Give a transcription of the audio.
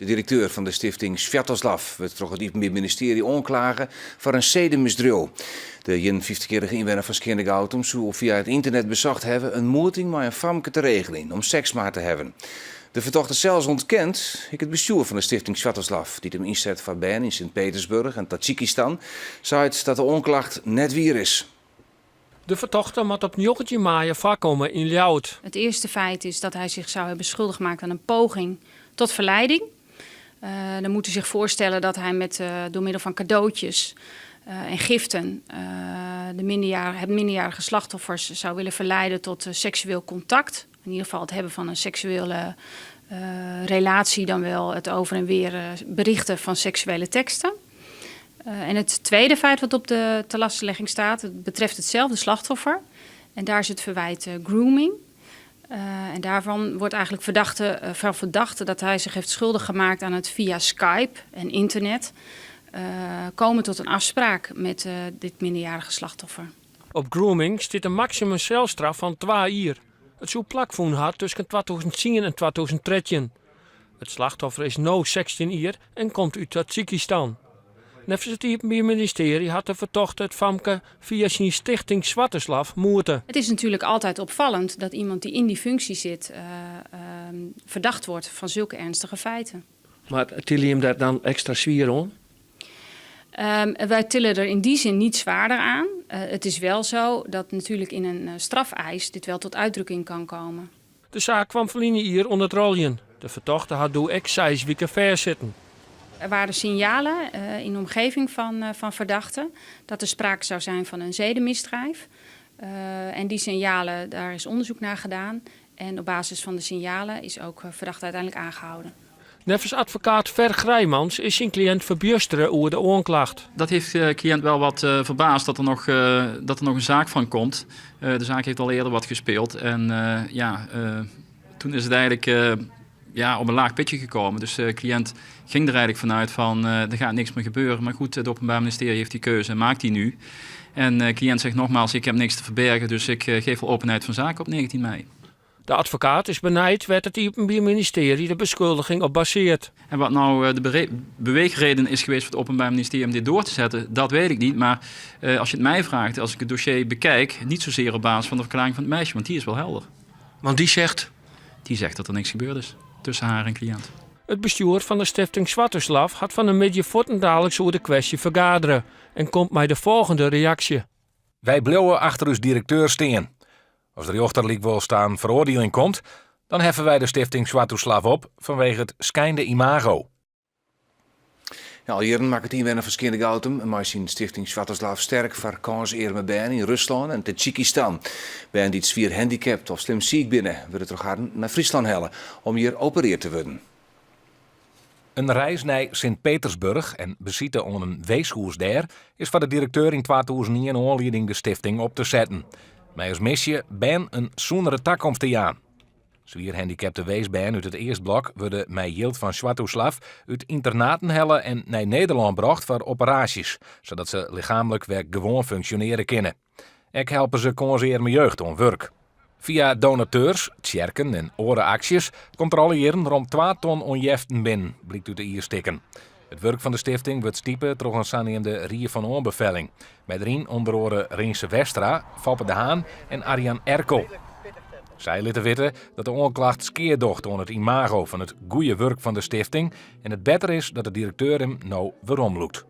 De direkteur fan de stifting Sviatoslav wurdt troch it Iepenbier Ministearje oanklage foar in sedemisdriuw. De 51-jierrige ynwenner fan Skearnegoutum soe fia it ynternet besocht hawwe in moeting mei in famke te regeljen om seks mei har te hawwen. De fertochte sels ûntkent. Ek it bestjoer fan de stifting Sviatoslav, dy't him ynset foar bern yn Sint-Petersburg en Tadzjikistan, seit dat de oanklacht net wier is. De fertochte moat op 19 maaie foarkomme yn Ljouwert. Het eerste feit is dat hij zich zou hebben schuldig gemaakt aan een poging tot verleiding. Dan moet u zich voorstellen dat hij met, door middel van cadeautjes en giften de minderjarige, het minderjarige slachtoffers zou willen verleiden tot seksueel contact. In ieder geval het hebben van een seksuele relatie, dan wel het over en weer berichten van seksuele teksten. En het tweede feit wat op de telastlegging staat, het betreft hetzelfde slachtoffer. En daar is het verwijt grooming. En daarvan wordt eigenlijk verdachte, van verdachte dat hij zich heeft schuldig gemaakt aan het via Skype en internet komen tot een afspraak met dit minderjarige slachtoffer. Op grooming stiet in maksimum selstraf fan twa jier. It soe plakfûn ha tusken 2010 en 2013. It slachtoffer is no 16 jier en komt út Tadzjikistan. Neffens it Iepenbier Ministearje hat de fertochte it famke fia syn stichting Swatoslav moete. Het is natuurlijk altijd opvallend dat iemand die in die functie zit verdacht wordt van zulke ernstige feiten. Mar tille jim dêr dan ekstra swier oan? Wij tillen er in die zin niet zwaarder aan. Het is wel zo dat natuurlijk in een strafeis dit wel tot uitdrukking kan komen. De saak kwam ferline jier oan it rôljen. De fertochte hat doe ek seis wiken fêstsitten. Er waren signalen in de omgeving van verdachte dat er sprake zou zijn van een zedenmisdrijf. En die signalen, daar is onderzoek naar gedaan. En op basis van de signalen is ook verdachte uiteindelijk aangehouden. Neffens advokaat Fer Grijmans is syn kliïnt ferbjustere oer de oanklacht. Dat heeft de cliënt wel wat verbaasd dat er nog een zaak van komt. De zaak heeft al eerder wat gespeeld. En ja, toen is het eigenlijk, ja, op een laag pitje gekomen. Dus de cliënt ging er eigenlijk vanuit van er gaat niks meer gebeuren. Maar goed, het Openbaar Ministerie heeft die keuze en maakt die nu. En de cliënt zegt nogmaals, ik heb niks te verbergen, dus ik geef wel openheid van zaken op 19 mei. De advokaat is benijd wêr't it Iepenbier Ministearje de beskuldiging op basearret. En wat nou de beweegreden is geweest voor het Openbaar Ministerie om dit door te zetten, dat weet ik niet. Maar als je het mij vraagt, als ik het dossier bekijk, niet zozeer op basis van de verklaring van het meisje, want die is wel helder. Want die zegt? Die zegt dat er niks gebeurd is tussen haar en cliënt. It bestjoer fan de stifting Sviatoslav hat fan 'e middei fuortendaliks oer de kwestje fergadere en komt mei de folgjende reaksje. Wy bliuwe achter ús direkteur stean. As de rjochter lykwols ta in feroardieling komt, dan heffe wy de stifting Sviatoslav op fanwege it skeinde imago. Ja, al jierren makket ynwenner fan Skearnegoutum mei syn stifting Sviatoslav sterk foar kânsearme bern yn Ruslân en Tadzjikistan. Bern dy't swier handicapt of slim siik binne, wurde troch harren nei Fryslân helle om hjir operearre te wurden. In reis nei Sint-Petersburg en besite oan in weeshûs dêr is foar de direkteur yn 2001 oanlieding de stifting op te setten. Mei as misje bern in sûnere takomst te jaan. Swier handicapte weesbern út it Eastblok wurde mei jild fan Sviatoslav út ynternaten helle en nei Nederlân brocht foar operaasjes, sadat se lichaamlik wer gewoan funksjonearje kinne. Ek helpe se kânsearme jeugd oan wurk. Fia donateurs, tsjerken en oare aksjes komt der alle jierren rom 2 ton oan jeften binnen, blykt út de jierstikken. It wurk fan de stifting wurdt stipe troch in saneamde Rie fan Oanbefelling, mei deryn ûnder oare Rinse Westra, Foppe de Haan en Arjan Erkel. Sy litte witte dat de oanklacht skea docht oan it imago fan it goede wurk fan de stifting en it better is dat de direkteur him no weromlûkt.